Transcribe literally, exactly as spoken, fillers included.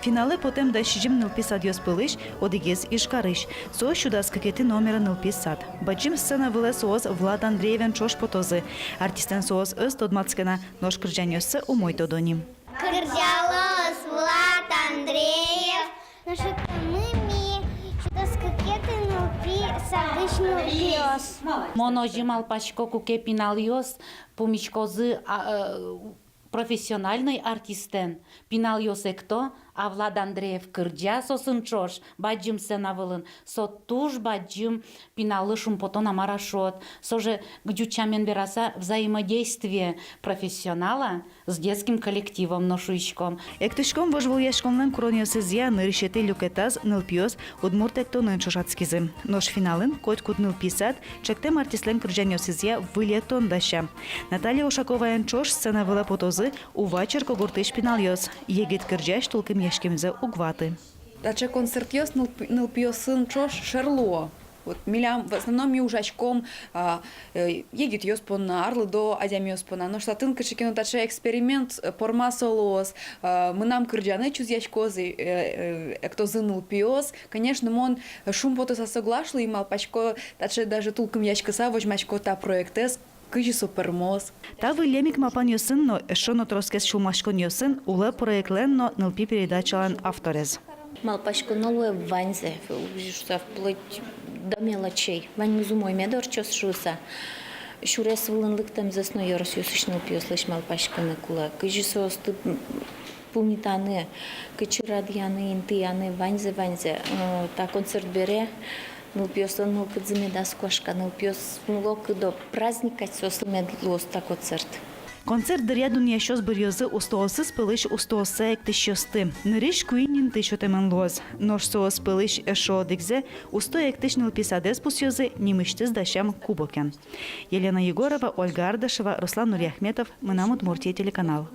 Финалэ потэм дас сизьым нылпи садъёс пӧлысь одӥгез Ижкарысь. Со сю дас кыкетӥ номеро нылпи сад. Бадӟым сцена вылэ соос Влад Андреевен ӵош потозы. Артистэн соос ӧз тодматске на, нош кырӟанъёссэ умой тодо ни. Кырӟалоз Влад Андреев. Нош ик ми сю дас кыкетӥ нылпи садысь нылпиос. Мон озьы малпасько, куке пиналъёс пумиськозы, а, э, профессиональной артистэн, пиналъёс экто, а Влад Андреев кырӟа соосын ӵош бадӟым сцена вылын, со туж бадӟым пиналлы шумпотон, а мар-а шуод, со же, ӟуч сямен вераса, взаимодействие профессионала с детским коллективом но шуиськом. Эктӥськом вожвылъяськонлэн куронъёсызъя нырысетӥ люкетаз нылпиос удмурт эктонын ӵошатскизы. Нош финалын котькуд нылпи сад ӵектэм артистлэн кырӟанъёсызъя выль эктон дася. Наталья Ушаковаен ӵош сцена вылэ потозы Ува черкогуртысь пиналъёс. Егит кырӟась тулкымъяськемзэ уг ваты. Таӵе концертъёс нылп-, нылпиосын ӵош шер луо. Вот милям в основном ми ужаськом, а, э, егитъёс понна, арлыдо адямиос понна. Нош татын кыӵе ке но таӵе эксперимент, э, пӧрма со луоз, а, мынам кырӟанэ чузъяськозы, э, э, эктозы нылпиос. Конечно, мон шумпотыса соглаш луи и малпасько, таӵе даже тулкымъяськыса возьмасько та проектэз, кызьы со пӧрмоз. Та выллем ик малпанъёсын но, эшшо но тросгес сюлмаськонъёсын улэ проектлэн но, нылпи передачалэн авторез. Малпаськоно луэ ваньзэ, вплоть до мелочей. Ваньмыз умой мед ортчоз шуыса. Сюрес вылын лыктэмзэс но ёросъёсысь нылпиослэсь малпаськыны кулэ. Кызьы соосты пумитаны, кытчы радъяны, интыяны, ваньзэ, ваньзэ. Э, та концерт бере нылпиослэн мылкыдзы медаз куашка, нылпиос мыло-кыдо, праздник кадь соослы мед луоз та концерт. Концерт дыръя дунъясьёс быръёзы устоосыз пӧлысь устооссэ эктӥсьёсты. Нырысь куинь инты сётэмын луоз. Нош соос пӧлысь эшшо одӥгзэ усто эктӥсь нылпи садэз пусъёзы нимысьтыз дасям кубокен. Елена Егорова, Ольга Ардашева, Руслан Нуриахметов, «Мынам Удмуртие» телеканал.